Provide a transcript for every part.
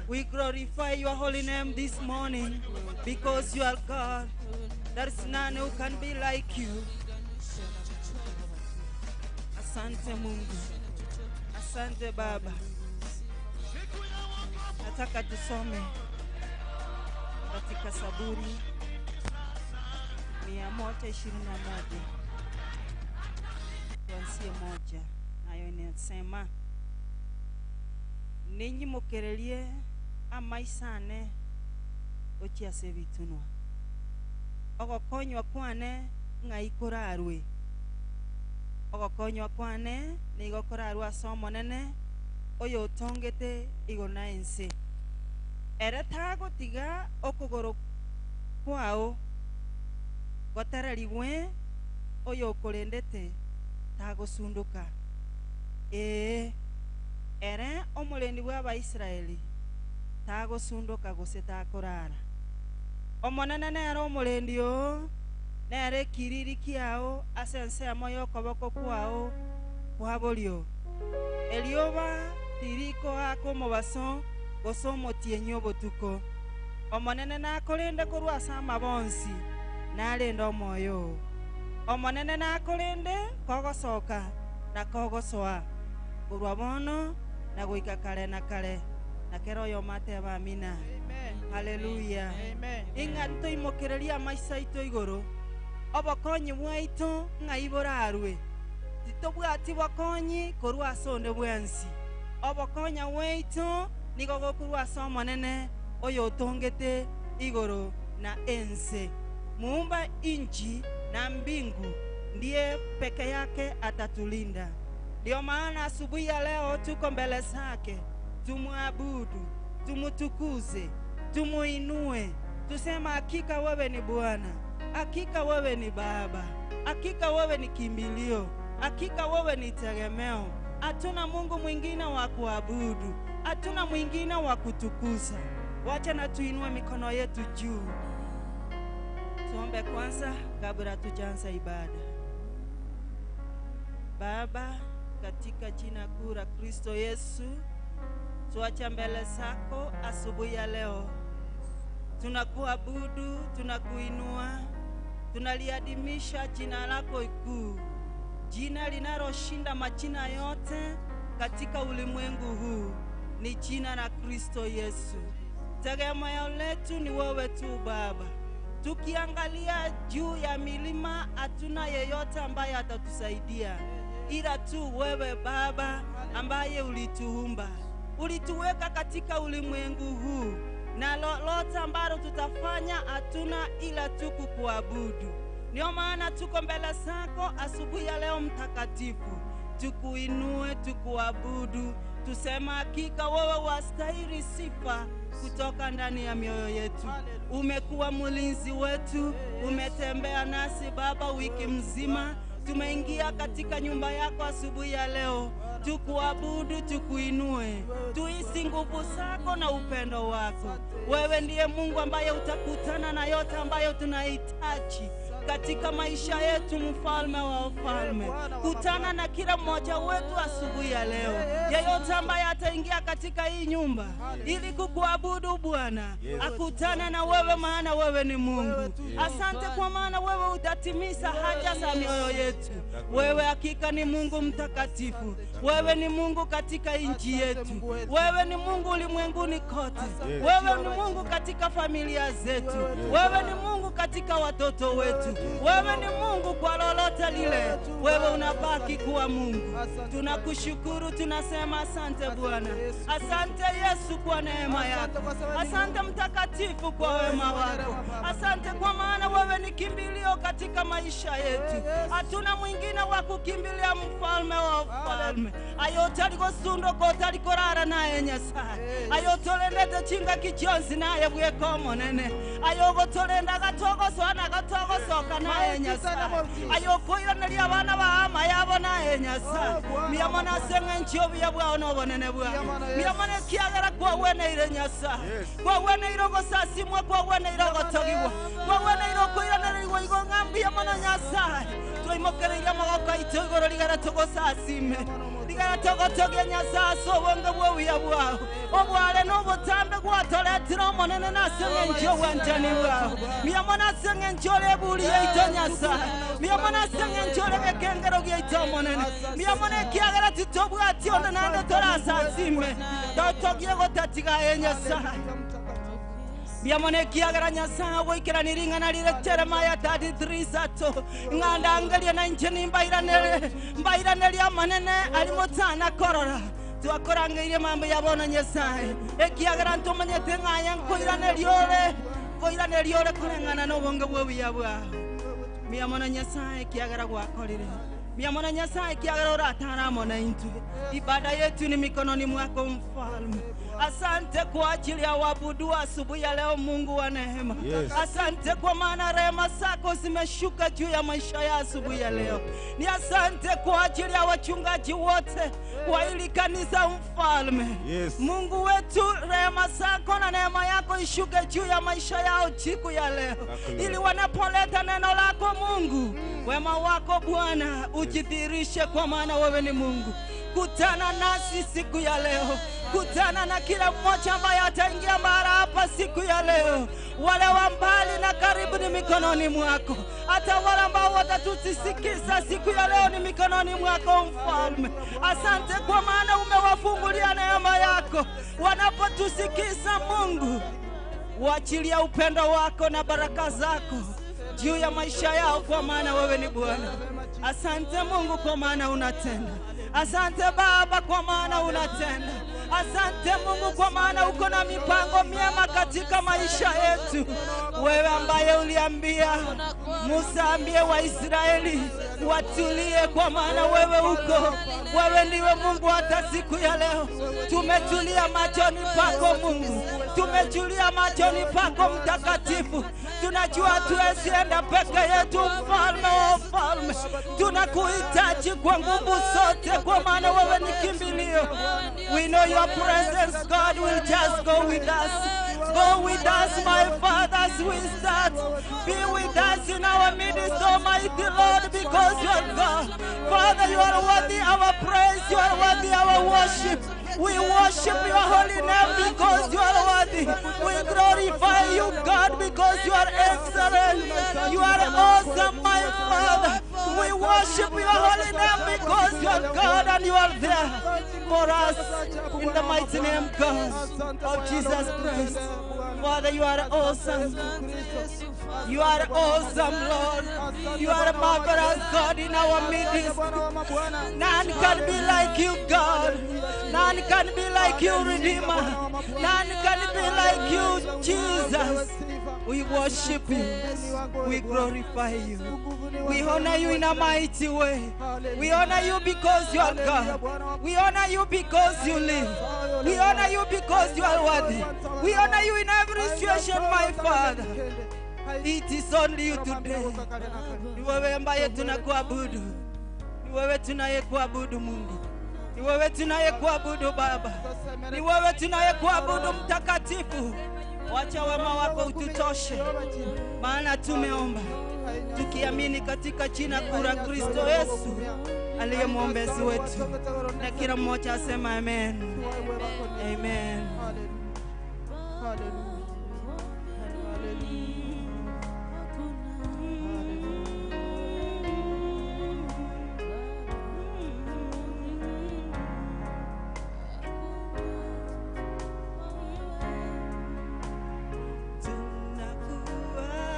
We glorify your holy name this morning because you are God. There is none who can be like you. Asante Mungu. Asante Baba. Nataka tusome katika Zaburi 121 tuanzie 1, nayo inasema: ninyi mukererie amaisane ochiase bitunwa, ogokonywa kwane ng'aikorarwe, ogokonywa kwane nigo korarwe ase Omonene oyo otongete igoro na ense. Ere tagotiga okogoro kwao gotararigwe, oyo okorendete tagosunduka. Ee, ere omorendi bw'Abaisraeli tagosunduka gose takorara. Omonene nere omorendi oo, nere ekiriri kiao ase ensemo y'okoboko kwao kwa borio. Erioba tirikoaka omobaso gose omotienyi obotuko. Omonene nakorende korwa ase amabonsi, narende omoyo oo. Omonene nakorende kogosoka na kogosoa, korwa bono na goika kare na kare. Na kero oyomo ateba amina. Haleluya. Ing'a ntoimokereria amaiso aito igoro, obokonyi bwaito ng'ai borarwe. Titobwati bokonyi korwa ase onde bwensi. Obokonya bwaito nigo gokorwa ase Omonene oyo otongete igoro na ense. Muumba inchi na mbingu ndiye peke yake atatulinda. Ndio maana asubuhi ya leo tuko mbele zake, tumwabudu, tumutukuze, tumuinue, tusema hakika wewe ni Bwana, hakika wewe ni Baba, hakika wewe ni kimbilio, hakika wewe ni tegemeo. Hatuna Mungu mwingine wa kuabudu, hatuna mwingine wa kutukuza. Wacha na tuinue mikono yetu juu, tuombe kwanza kabla tujaanza ibada. Baba, katika jina kuu la Kristo Yesu, tuacha mbele zako asubuhi ya leo. Tunakuabudu, tunakuinua, tunaliadhimisha jina lako kuu, jina linaloshinda majina yote katika ulimwengu huu, ni jina la Kristo Yesu. Tegemeo letu ni wewe tu Baba. Tukiangalia juu ya milima, hatuna yeyote ambaye atatusaidia, ila tu wewe Baba ambaye ulituumba, ulituweka katika ulimwengu huu, na lolote ambalo tutafanya hatuna ila tu kukuabudu. Ndio maana tuko mbele zako asubuhi ya leo Mtakatifu, tukuinue, tukuabudu, tusema hakika wewe wastahili sifa kutoka ndani ya mioyo yetu. Umekuwa mlinzi wetu, umetembea nasi Baba wiki mzima. Tumeingia katika nyumba yako asubuhi ya leo, tukuabudu, tukuinue, tuhisi nguvu zako na upendo wako. Wewe ndiye Mungu ambaye utakutana na yote ambayo tunahitaji katika maisha yetu, mfalme wa wafalme. Kutana na kila mmoja wetu asubuhi ya leo. Yeyote ambaye ataingia katika hii nyumba ili kukuabudu Bwana, akutane na wewe, maana wewe ni Mungu. Asante kwa maana wewe utatimiza haja za mioyo yetu. Wewe hakika ni Mungu mtakatifu. Wewe ni Mungu katika nchi yetu. Wewe ni Mungu ulimwenguni kote. Wewe ni Mungu katika familia zetu. Wewe ni Mungu katika watoto wetu. Wewe ni Mungu kwa lolote lile. Wewe unabaki kuwa Mungu. Tunakushukuru, tunasema asante Bwana. Asante Yesu kwa neema yako. Asante Mtakatifu kwa wema wako. Asante kwa maana wewe ni kimbilio katika maisha yetu. Hatuna mwingine wa kukimbilia, mfalme wa wafalme. Ayotaliko kotalikorara naye Nyasaye. Ayotolendete chinga kijonzi naye bweko monene. Ayogotolenda gatogoso na gatogosoka naye Nyasaye. Ayokoiraneri abana ba ama yabo naye Nyasaye. Miyamona senga nchio bya bwao nobonene bwao. Miyamona kiagera kwa weneire Nyasaye. Kwa weneire gosasimwa, kwa weneire gotogiwa. Kwa weneire koiraneri igo ngambi yamona Nyasaye. Twaimokereire amagoko aito igoro rigara togosasime. Rigara togotogia Nyasaye so bonge bwo buya bwao. Obware nobotambe monene nase njo wanjani wao. Miyamona senge njole buli yaito Nyasaye. Miyamona senge njole ekengero yaito monene. Miyamona kiagera titobwati onde nande torasasime. Totogie gotatiga Nyasaye. Miyamone kiagera Nyasaye goikera niringana rire Jeremiah 33 sato. Nganda angalia na inche mbairanele mbairanele amanene alimotana korora. Twakorangeire mambo yabona Nyasaye. Ekiagera ntomanyete ng'aya nkoirane riore kureng'ana n'obonge bw'obuya bwao. Miyamona Nyasaye kiagera gwakorire. Miyamona Nyasaye kiagera orataramo na intwe. Ibada yetu ni mikononi mwako mfalme. Asante kwa ajili ya waabudu asubuhi ya leo, Mungu wa neema. Yes. Asante kwa maana rehema zako zimeshuka juu ya maisha ya asubuhi ya leo. Ni asante kwa ajili ya wachungaji wote wa hili kanisa mfalme. Yes. Mungu wetu, rehema zako na neema yako ishuke juu ya maisha yao siku ya leo. Ili wanapoleta neno lako Mungu, wema wako Bwana ujidhihirishe, kwa maana wewe ni Mungu. Kutana nasi siku ya leo. Kutana na kila mmoja ambaye ataingia mara hapa siku ya leo. Wale wa mbali na karibu ni mikononi mwako. Hata wale ambao watatusikiza siku ya leo ni mikononi mwako mfalme. Asante kwa maana umewafungulia neema yako. Wanapotusikiza Mungu, waachilia upendo wako na baraka zako juu ya maisha yao, kwa maana wewe ni Bwana. Asante Mungu kwa maana unatenda. Asante Baba kwa maana unatenda. Asante Mungu kwa maana uko na mipango miema katika maisha yetu. Wewe ambaye uliambia Musa ambie Waisraeli watulie, kwa maana wewe uko. Wewe ndiwe Mungu hata siku ya leo. Tumetulia machoni pako Mungu. Tumetulia machoni pako mtakatifu. Tunajua hatuwezi enda peke yetu mfalme wa falme. Tunakuhitaji kwa nguvu zote, kwa maana wewe ni kimbilio. We know your presence, God, will just go with us. Go with us, my Father, as we start. Be with us in our midst, Almighty Lord, because you are God. Father, you are worthy our praise, you are worthy our worship. We worship your holy name because you are worthy. We glorify you, God, because you are excellent. You are awesome, my Father. We worship your holy name because you are God and you are there for us. In the mighty name, God, of Jesus Christ. Father, you are awesome. You are awesome, Lord. You are a marvelous God in our midst. None can be like you, God. None can be like you, Redeemer. None can be like you, Jesus. We worship you. We glorify you. We honor you in a mighty way. We honor you because you are God. We honor you because you live. We honor you because you are worthy. We honor you in every situation, my Father. It is only you today. Ni wewe ambaye tunakuabudu. Ni wewe tunayekuabudu Mungu. Ni wewe tunayekuabudu Baba. Ni wewe tunayekuabudu Mtakatifu. Wacha wema wako ututoshe, maana tumeomba tukiamini katika jina kuu la Kristo Yesu aliye mwombezi wetu. Na kila mmoja asema amen. Amen.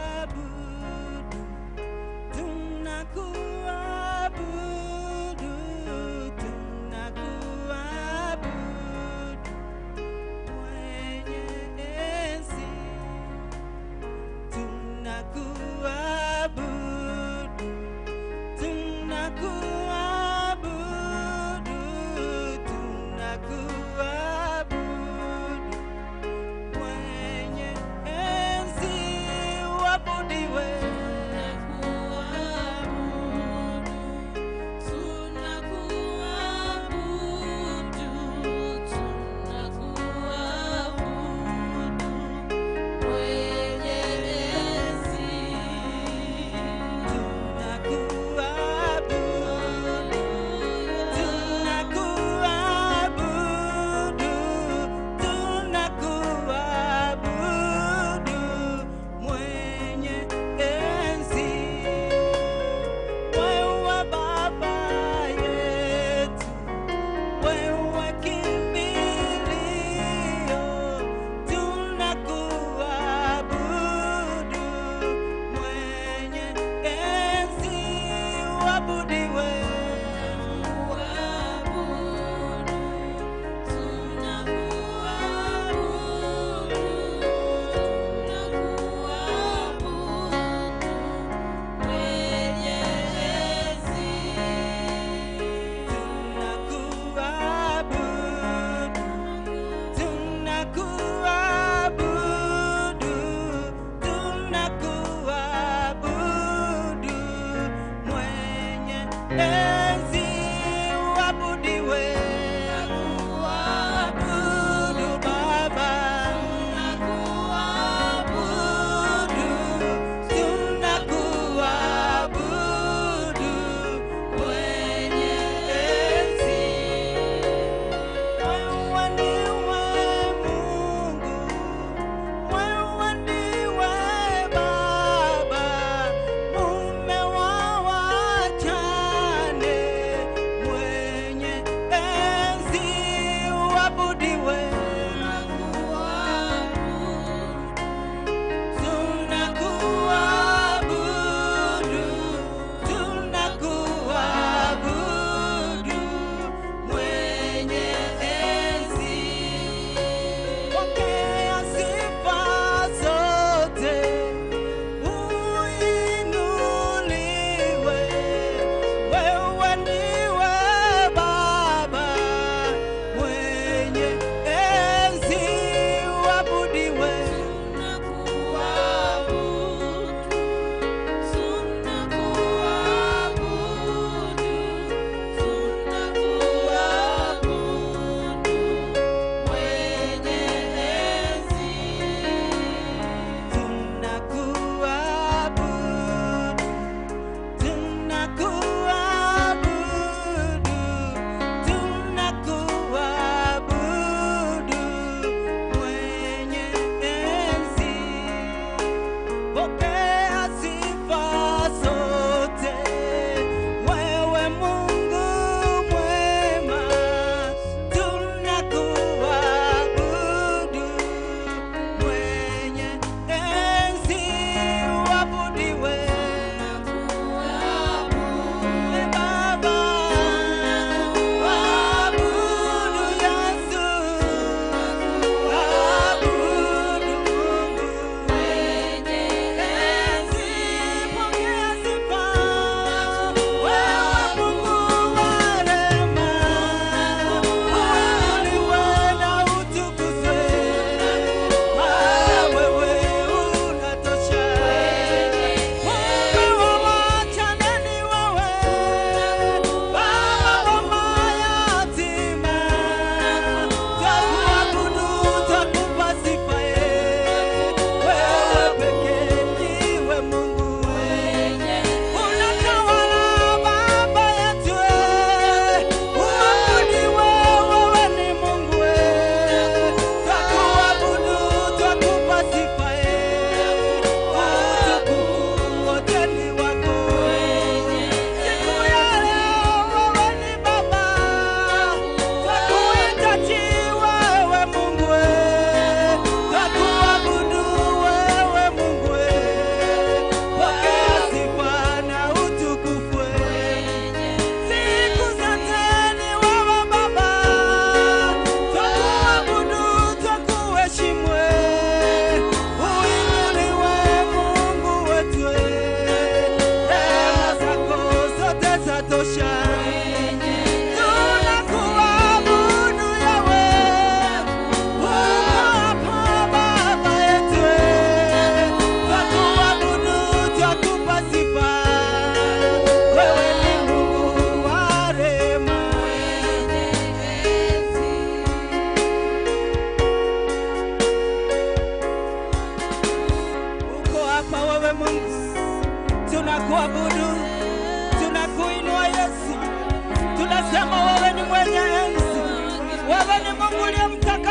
Tunakuabudu, tunakuabudu, mwenye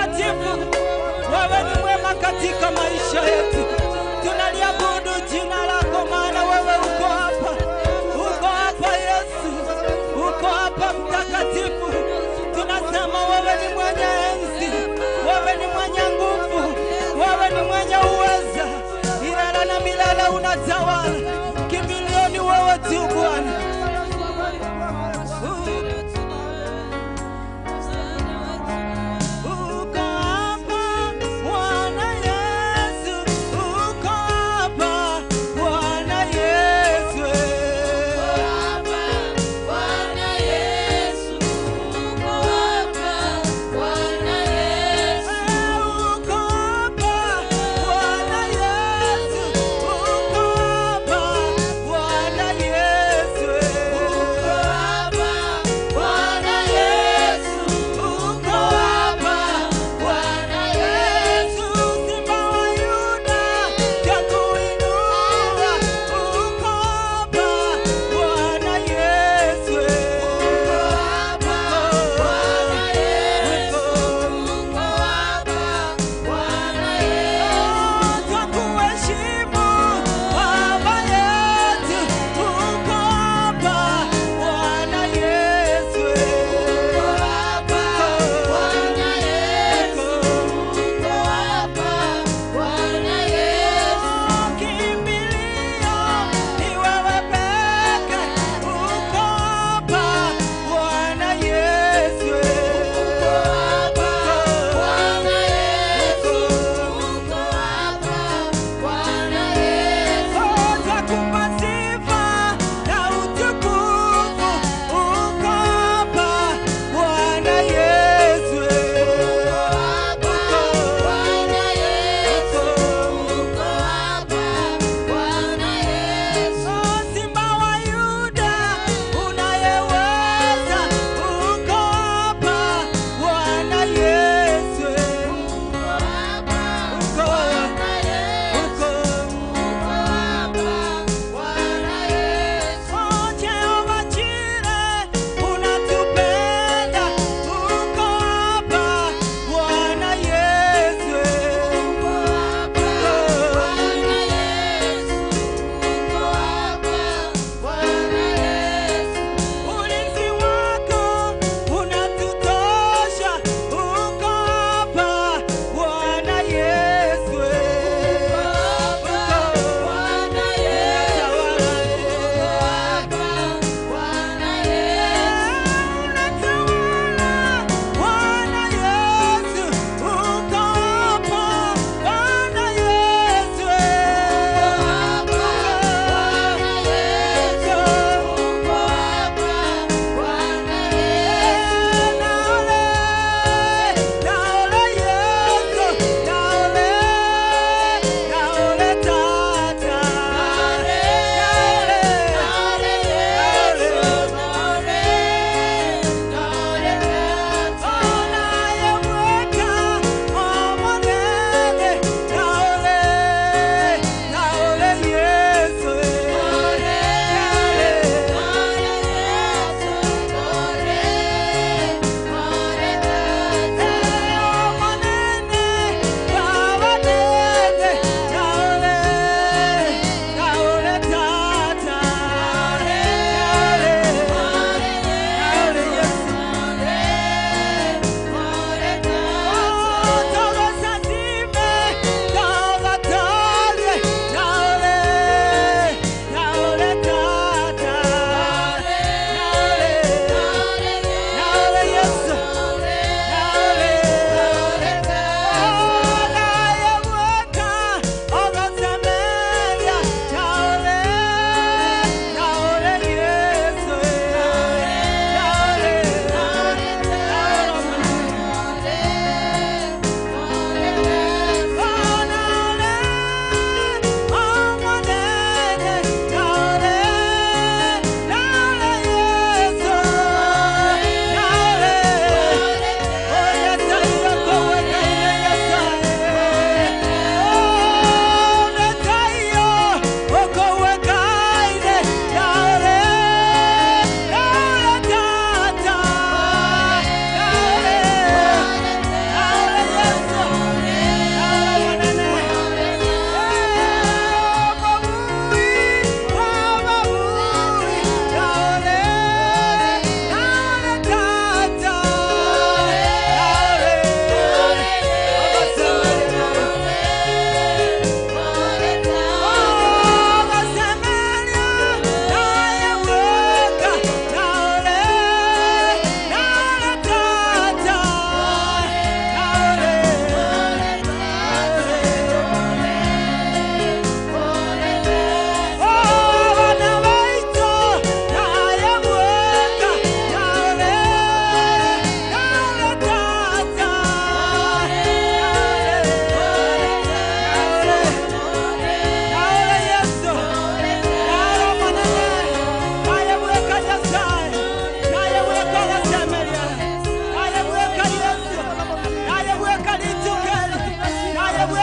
Mtakatifu, wewe ni mwema katika maisha yetu. Tunaliabudu jina lako, maana wewe uko hapa. Uko hapa Yesu, uko hapa Mtakatifu. Tunasema wewe ni mwenye enzi, wewe ni mwenye nguvu, wewe ni mwenye uweza. Milele na milele unatawala. Kimbilio ni wewe tu Bwana. Uko hapa Bwana Yesu, uko hapa Bwana.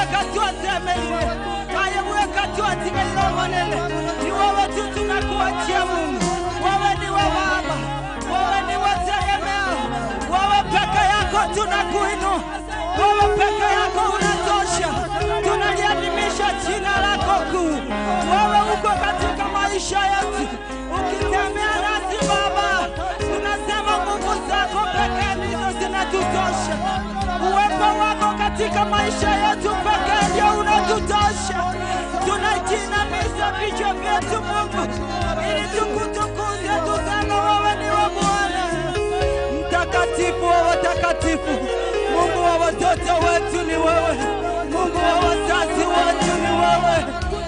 bweka tuatemeire, aye bweka tuatimeire manene. Ni wewe tu tunakuachia Mungu. Wewe ni wa Baba, wewe ni wa tegemeo, wewe peke yako tunakuinua, wewe peke yako unatosha. Tunaliadhimisha jina lako kuu. Wewe uko katika maisha yetu, ukitembea nasi Baba, tunasema nguvu zako pekee ndizo zinatutosha. Uwepo wako katika maisha yetu pekee ndio unatutosha. Tunajinamisha vichwa vyetu Mungu, ili tukutukuze, tuseme wewe ni wa Bwana, mtakatifu wa watakatifu. Mungu wa watoto wetu ni wewe, Mungu wa wazazi wetu ni wewe,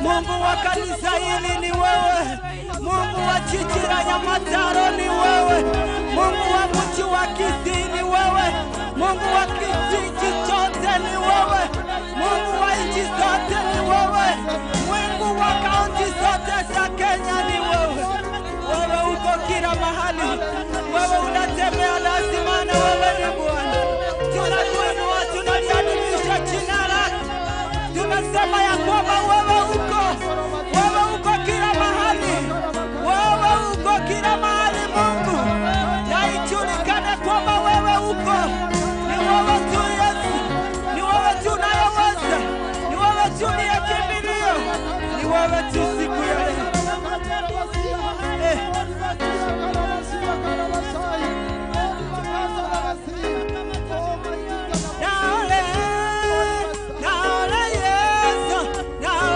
Mungu wa kanisa hili ni wewe, Mungu wa jiji la Nyamataro ni wewe, Mungu wa mji wa Kisii ni wewe, Mungu wa kijiji chote ni wewe, Mungu wa nchi zote ni wewe, Mungu wa kaunti zote za Kenya ni wewe. Wewe uko kila mahali, wewe unatembea lazima, na wewe ni Bwana. Tunakuinua, tunaliadhimisha jina lako. Tunasema ya kwamba wewe uko, wewe uko kila mahali, wewe uko kila mahali Mungu. Na ijulikane kwamba wewe uko. Ni wewe tu Yesu, ni wewe tu unayeweza, ni wewe tu ndiye kimbilio, ni wewe tu siku ya leo. Naole, naole Yesu, naole.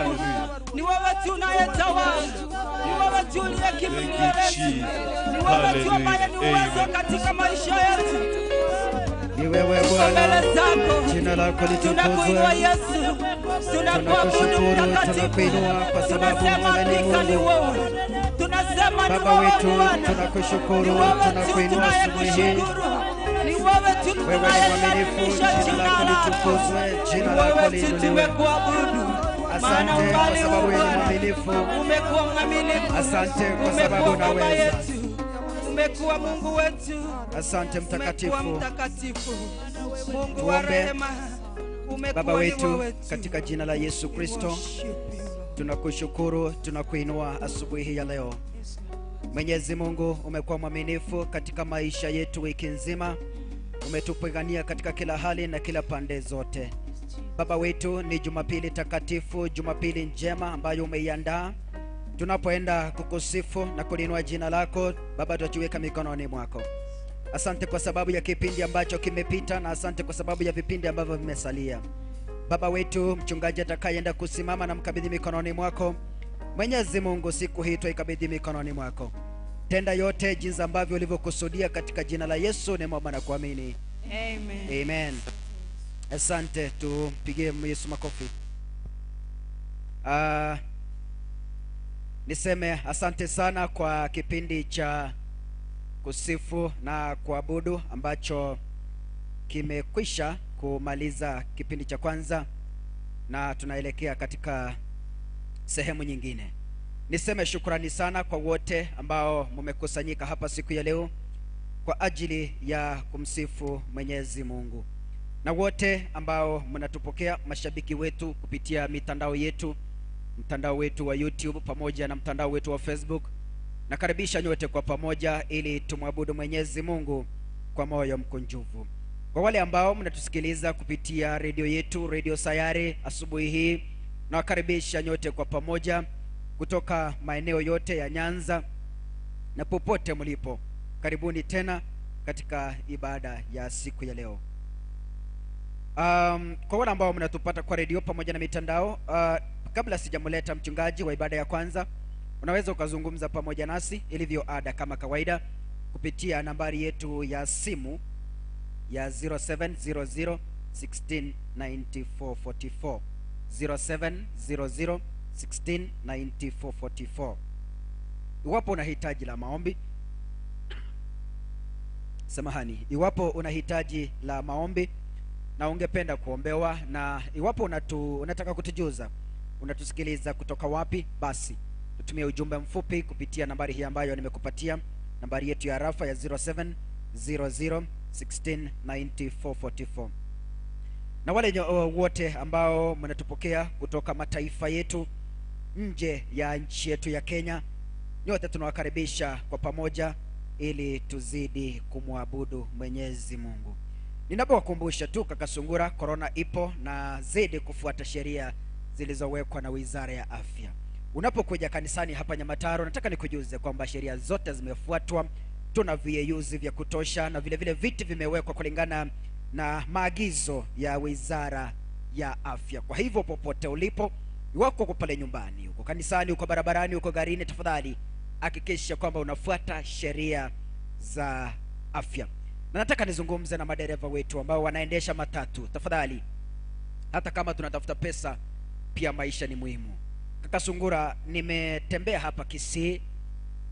mkuu, ni wewe tu unayetawala, ni wewe tu uliye kimbilio letu, ni wewe tu ambaye ni uwezo katika maisha yetu. Ni wewe Bwana, Mbele zako jina lako tunakuinua litukuzwe. Yesu, tunakuabudu Tunakushukuru, Mtakatifu, tunakuinua kwa sababu tunasema wewe ni hakika ni Mungu. wewe, tunasema ni Baba wewe wetu, Bwana, ni tunakushukuru, wewe tu tunakuinua asubuhi hii. tunayekushukuru, ni wewe tu Wewe ni mwaminifu, tunayeliadhimisha jina jina lako lako, litukuzwe, ni jina lako wewe tu liinuliwe. tumekuabudu, maana Asante kwa umbali sababu huu wewe ni Bwana mwaminifu. umekuwa mwaminifu, Asante kwa sababu umekuwa baba unaweza. yetu, umekuwa Mungu wetu, Asante umekuwa mtakatifu. mtakatifu, Mungu wa Tuombe. rehema, umekuwa Baba ni wetu, wewe tu. katika jina la Yesu Kristo, Worship you, Lord. tunakushukuru, tunakuinua asubuhi hii ya leo. Mwenyezi Mungu, umekuwa mwaminifu katika maisha yetu wiki nzima, umetupigania katika kila hali na kila pande zote. Baba wetu, ni Jumapili takatifu, Jumapili njema ambayo umeiandaa. Tunapoenda kukusifu na kuliinua jina lako Baba, tunajiweka mikononi mwako. Asante kwa sababu ya kipindi ambacho kimepita na asante kwa sababu ya vipindi ambavyo vimesalia. Baba wetu, mchungaji atakayeenda kusimama na mkabidhi mikononi mwako. Mwenyezi Mungu, siku hii twaikabidhi mikononi mwako. Tenda yote jinsi ambavyo ulivyokusudia, katika jina la Yesu nimeomba na kuamini. Amen. Amen. Asante, tupigie Yesu makofi. Niseme asante sana kwa kipindi cha kusifu na kuabudu ambacho kimekwisha kumaliza kipindi cha kwanza na tunaelekea katika sehemu nyingine. Niseme shukrani sana kwa wote ambao mmekusanyika hapa siku ya leo kwa ajili ya kumsifu Mwenyezi Mungu, na wote ambao mnatupokea, mashabiki wetu kupitia mitandao yetu, mtandao wetu wa YouTube pamoja na mtandao wetu wa Facebook. Nakaribisha nyote kwa pamoja ili tumwabudu Mwenyezi Mungu kwa moyo mkunjufu. Kwa wale ambao mnatusikiliza kupitia redio yetu, Radio Sayari, asubuhi hii, nawakaribisha nyote kwa pamoja kutoka maeneo yote ya Nyanza na popote mlipo. Karibuni tena katika ibada ya siku ya leo. Kwa wale ambao mnatupata kwa redio pamoja na mitandao, kabla sijamleta mchungaji wa ibada ya kwanza, unaweza ukazungumza pamoja nasi ilivyo ada kama kawaida kupitia nambari yetu ya simu ya 0700 16 94 44, 0700 16 94 44. Iwapo una hitaji la maombi, samahani, iwapo una hitaji la maombi na ungependa kuombewa, na iwapo unataka kutujuza unatusikiliza kutoka wapi, basi tutumie ujumbe mfupi kupitia nambari hii ambayo nimekupatia, nambari yetu ya rafa ya 0700 16 94 44. Na wale wote ambao mnatupokea kutoka mataifa yetu nje ya nchi yetu ya Kenya, nyote tunawakaribisha kwa pamoja ili tuzidi kumwabudu Mwenyezi Mungu. Ninapowakumbusha tu kaka Sungura, corona ipo na zidi kufuata sheria zilizowekwa na Wizara ya Afya. Unapokuja kanisani hapa Nyamataro, nataka nikujuze kwamba sheria zote zimefuatwa. Tuna viyeyuzi vya kutosha na vile vile viti vimewekwa kulingana na maagizo ya Wizara ya Afya. Kwa hivyo popote ulipo, iwako uko pale nyumbani, uko kanisani, uko barabarani, uko garini, tafadhali hakikisha kwamba unafuata sheria za afya. Na nataka nizungumze na madereva wetu ambao wanaendesha matatu. Tafadhali, hata kama tunatafuta pesa, pia maisha ni muhimu. Kaka Sungura, nimetembea hapa Kisii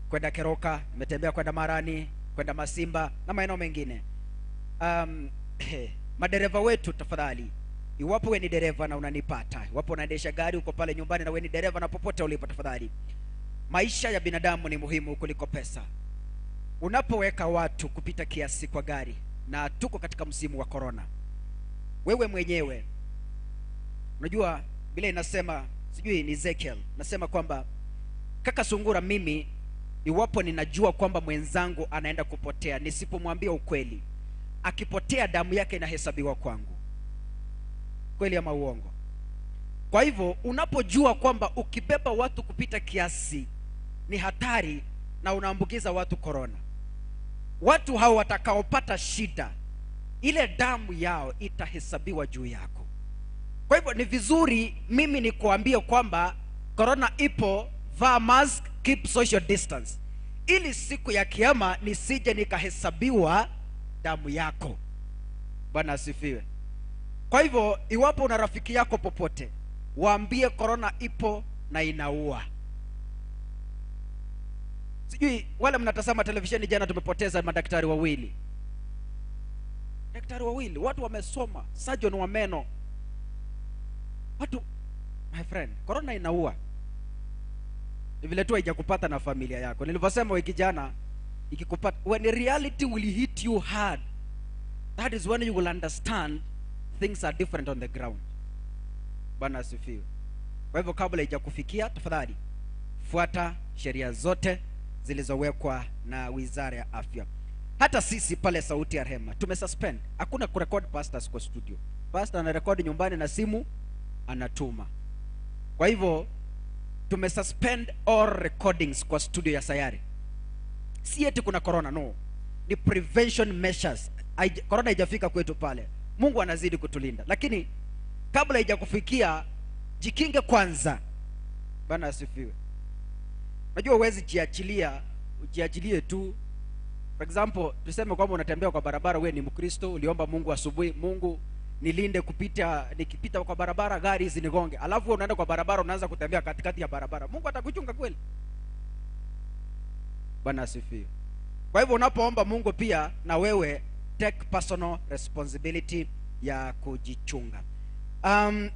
kwenda Keroka, nimetembea kwenda Marani, kwenda Masimba na maeneo mengine. Madereva wetu tafadhali, iwapo wewe ni dereva na unanipata, iwapo unaendesha gari uko pale nyumbani na wewe ni dereva na popote ulipo, tafadhali, maisha ya binadamu ni muhimu kuliko pesa. Unapoweka watu kupita kiasi kwa gari, na tuko katika msimu wa corona, wewe mwenyewe unajua Biblia inasema, sijui ni Ezekiel, nasema kwamba kaka Sungura, mimi iwapo ninajua kwamba mwenzangu anaenda kupotea, nisipomwambia ukweli, akipotea damu yake inahesabiwa kwangu. Kweli ama uongo? Kwa hivyo unapojua kwamba ukibeba watu kupita kiasi ni hatari na unaambukiza watu corona, watu hao watakaopata shida, ile damu yao itahesabiwa juu yako. Kwa hivyo ni vizuri mimi nikuambie kwamba corona ipo, vaa mask, keep social distance, ili siku ya kiyama nisije nikahesabiwa damu yako. Bwana asifiwe. Kwa hivyo iwapo una rafiki yako popote, waambie corona ipo na inaua. Sijui wale mnatazama televisheni, jana tumepoteza madaktari wawili. Daktari wawili, watu wamesoma, surgeon wa meno. Watu, my friend, corona inaua. Ni vile tu haijakupata na familia yako. Nilivyosema wiki jana, ikikupata, when reality will hit you hard, that is when you will understand things are different on the ground. Bwana asifiwe. Kwa hivyo kabla haijakufikia, tafadhali fuata sheria zote zilizowekwa na Wizara ya Afya. Hata sisi pale Sauti ya Rehema tumesuspend. Hakuna kurecord pastors kwa studio. Pastor anarekodi nyumbani na simu anatuma. Kwa hivyo tumesuspend all recordings kwa studio ya Sayari. Si eti kuna corona, no. Ni prevention measures. Corona haijafika kwetu pale. Mungu anazidi kutulinda. Lakini kabla haijakufikia, jikinge kwanza. Bwana asifiwe. Unajua huwezi jiachilia, ujiachilie tu. For example, tuseme kwamba unatembea kwa barabara, wewe ni Mkristo, uliomba Mungu asubuhi, Mungu nilinde kupita, nikipita kwa barabara gari zinigonge. Alafu wewe unaenda kwa barabara unaanza kutembea katikati ya barabara. Mungu atakuchunga kweli? Bwana asifiwe. Kwa hivyo unapoomba Mungu pia na wewe take personal responsibility ya kujichunga.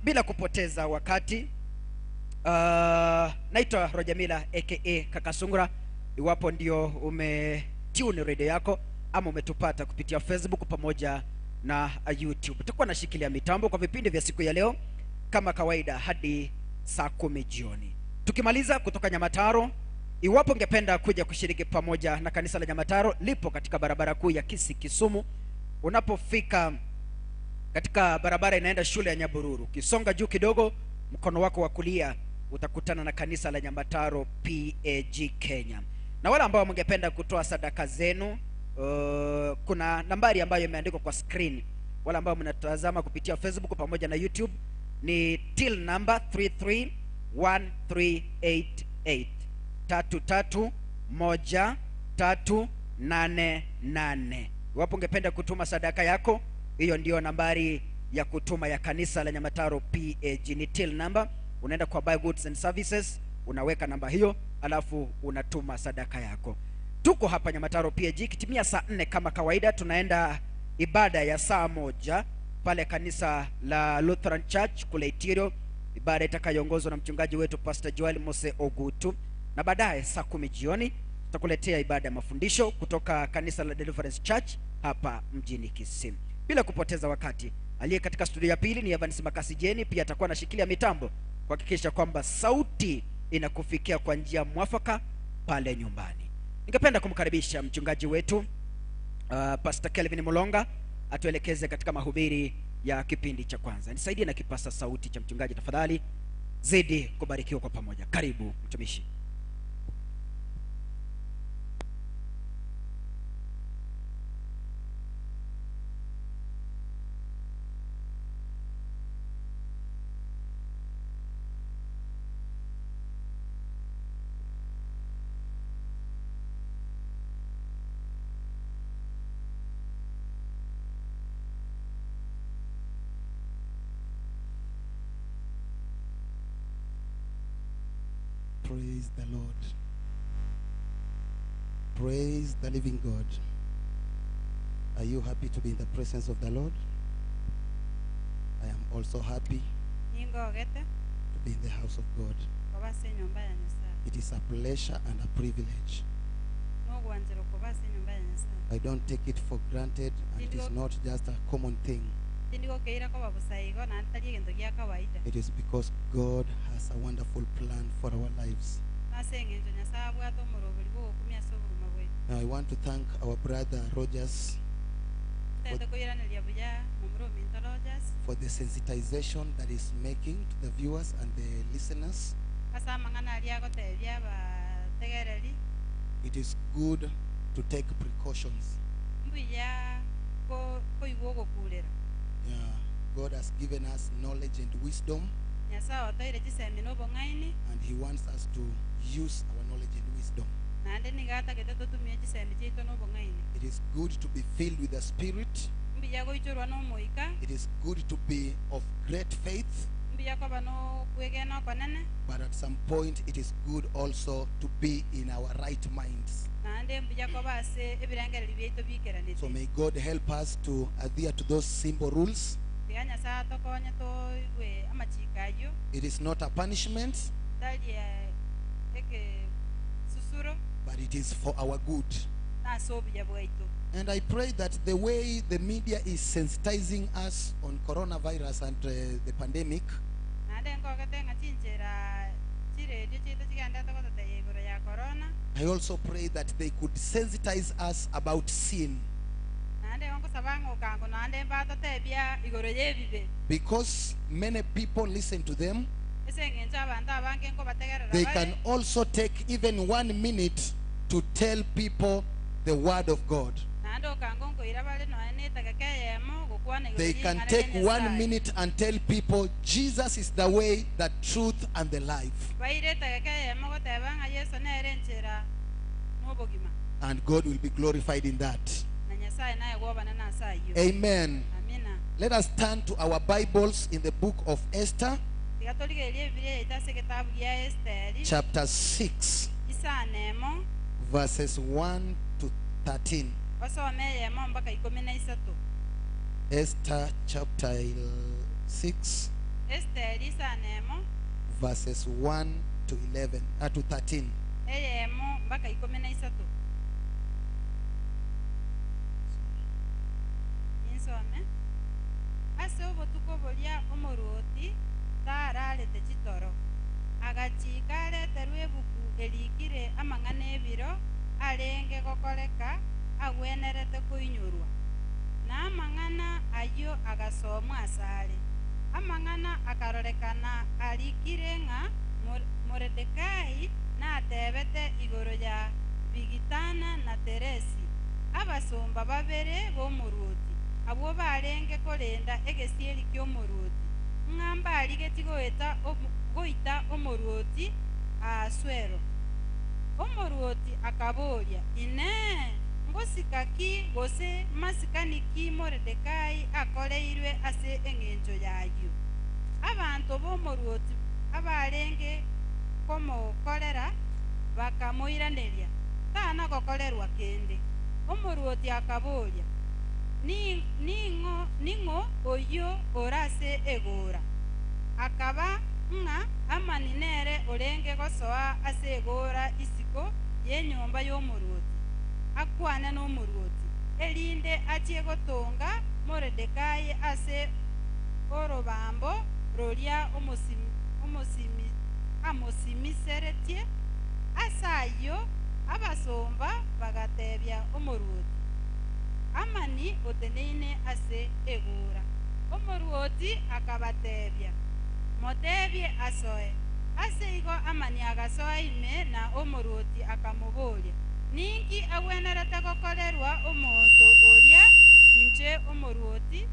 Bila kupoteza wakati, naitwa Rojamila aka Kaka Sungura. Iwapo ndio umetune radio yako ama umetupata kupitia Facebook pamoja na YouTube, tutakuwa nashikilia mitambo kwa vipindi vya siku ya leo kama kawaida hadi saa 10 jioni. Tukimaliza kutoka Nyamataro, iwapo ungependa kuja kushiriki pamoja na kanisa la Nyamataro, lipo katika barabara kuu ya Kisii Kisumu. Unapofika katika barabara inaenda shule ya Nyabururu, ukisonga juu kidogo mkono wako wa kulia utakutana na kanisa la Nyamataro PAG Kenya. Na wale ambao mngependa kutoa sadaka zenu, kuna nambari ambayo imeandikwa kwa screen. Wale ambao mnatazama kupitia Facebook pamoja na YouTube ni till number 331388, 331388. Iwapo ungependa kutuma sadaka yako, hiyo ndio nambari ya kutuma ya kanisa la Nyamataro PAG, ni till number. Unaenda kwa Buy Goods and Services, unaweka namba hiyo, alafu unatuma sadaka yako. Tuko hapa Nyamataro PAG, kitimia saa 4 kama kawaida tunaenda ibada ya saa 1 pale kanisa la Lutheran Church kule Itirio, ibada itakayoongozwa na mchungaji wetu Pastor Joel Mose Ogutu. Na baadaye saa 10 jioni tutakuletea ibada ya mafundisho kutoka kanisa la Deliverance Church hapa mjini Kisii. Bila kupoteza wakati, aliye katika studio ya pili ni Evans Makasi Jeni, pia atakuwa anashikilia mitambo kuhakikisha kwamba sauti inakufikia kwa njia mwafaka pale nyumbani. Ningependa kumkaribisha mchungaji wetu Pastor Kelvin Mulonga atuelekeze katika mahubiri ya kipindi cha kwanza. Nisaidie na kipasa sauti cha mchungaji tafadhali. Zidi kubarikiwa kwa pamoja. Karibu mtumishi. Praise the Lord. Praise the living God. Are you happy to be in the presence of the Lord? I am also happy to be in the house of God. It is a pleasure and a privilege. I don't take it for granted, and it is not just a common thing. It is because God has a wonderful plan for our lives. Now I want to thank our brother Rogers for the sensitization that is making to the viewers and the listeners. It is good to take precautions. Yeah. God has given us knowledge and wisdom, and he wants us to use our knowledge and wisdom. It is good to be filled with the Spirit. It is good to be of great faith. But at some point, it is good also to be in our right minds. So may God help us to adhere to those simple rules. It is not a punishment, but it is for our good. And I pray that the way the media is sensitizing us on coronavirus and the pandemic, I also pray that they could sensitize us about sin. Because many people listen to them, they can also take even 1 minute to tell people the word of God. They can take 1 minute and tell people Jesus is the way, the truth, and the life. And God will be glorified in that. Amen. Let us turn to our Bibles in the book of Esther, chapter 6, verses 1 to 13. Esther chapter 6, verses 1 to 11, to 13. Na amang'ana ayo agasomwa asare. Amang'ana akarorekana arikire ng'a Moredekai natebete igoro ya Bigitana na Teresi, abasomba babere b'omoruoti, abwo barenge korenda egesieri ki'omoruoti, ng'a mbarigeti goita omoruoti Ahasuero. Omoruoti akaboria, "Inee, ngosika ki gose masikani ki Moredekai akoreirwe ase eng'encho yayo?" Abanto b'omoruoti abarenge komokorera bakamoiraneria, "Tana gokorerwa kende." Omoruoti akaboria, "Ning'o oyo orase egora?" Akaba ng'a Amani nere orenge gosoa ase egora isiko y'enyomba y'omoruoti, akwane n'omoruoti, erinde achie gotonga Moredekai ase orobambo roria amosimiseretie. Ase ayio abasomba bagatebia omoruoti, "Amani oteneine ase egora." Omoruoti akabatebia, "Motebie asoe." Ase igo Amani agasoa ime na omoruoti akamoboria, "Ninki agwenerete gokorerwa omonto oria inche omoruoti